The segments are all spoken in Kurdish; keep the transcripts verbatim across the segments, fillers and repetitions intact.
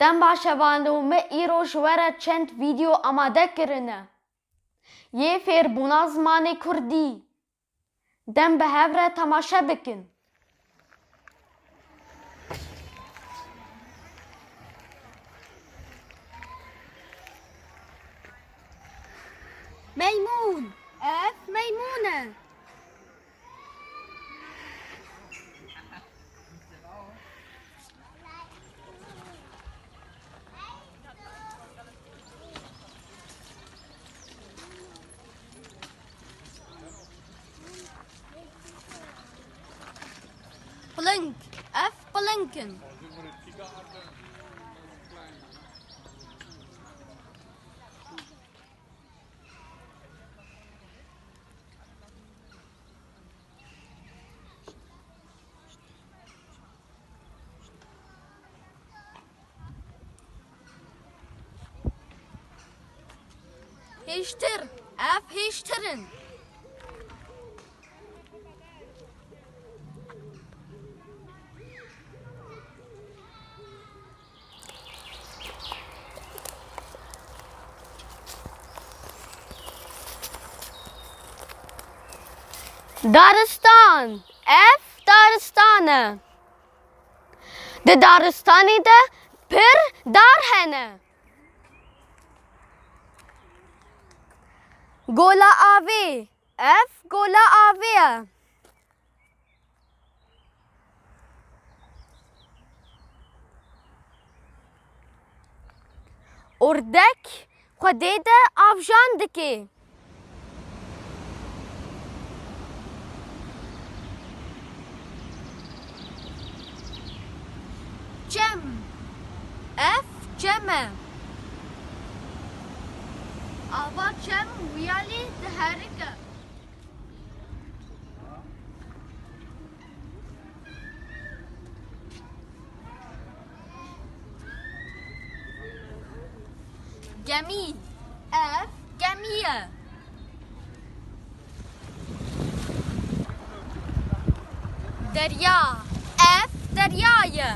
Dem baş hevalno, me îro ji we re çend vîdeo amade kirine. Yê fêrbûna zimanê kurdî. Dem bi hev re temaşe bikin. Meymûn. Ev Meymûn e. Piling. Ev piling in. Hêştir. Ev hêştir in. Daristan. Ev daristan e. Di daristanê de pir dar hene. Gola avê. Ev gola avê ye. Ordek xwedê de avjan dike. Çem. Ev çem e. Ava çem wiyalî diherike. Gemî. Ev gemî ye. Derya. Ev derya ye.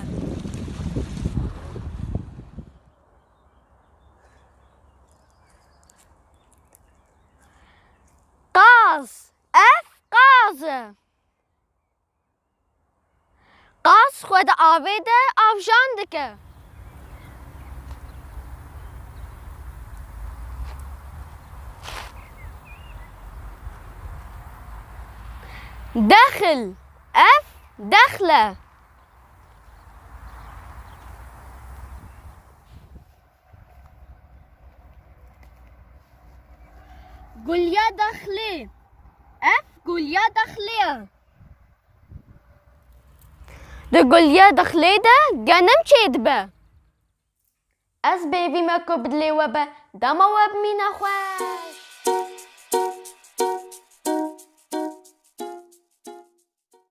Qaz. Ev qaz e. Qaz xwe di avê de avjan dike. Dexil. Ev dexl e. Gulya dexlê. Ev gulya dexlê ye. Di gulya dexlê de genim çêdibe. Ez bêvî me ku bi dilê we be, dema we bimîne xweş.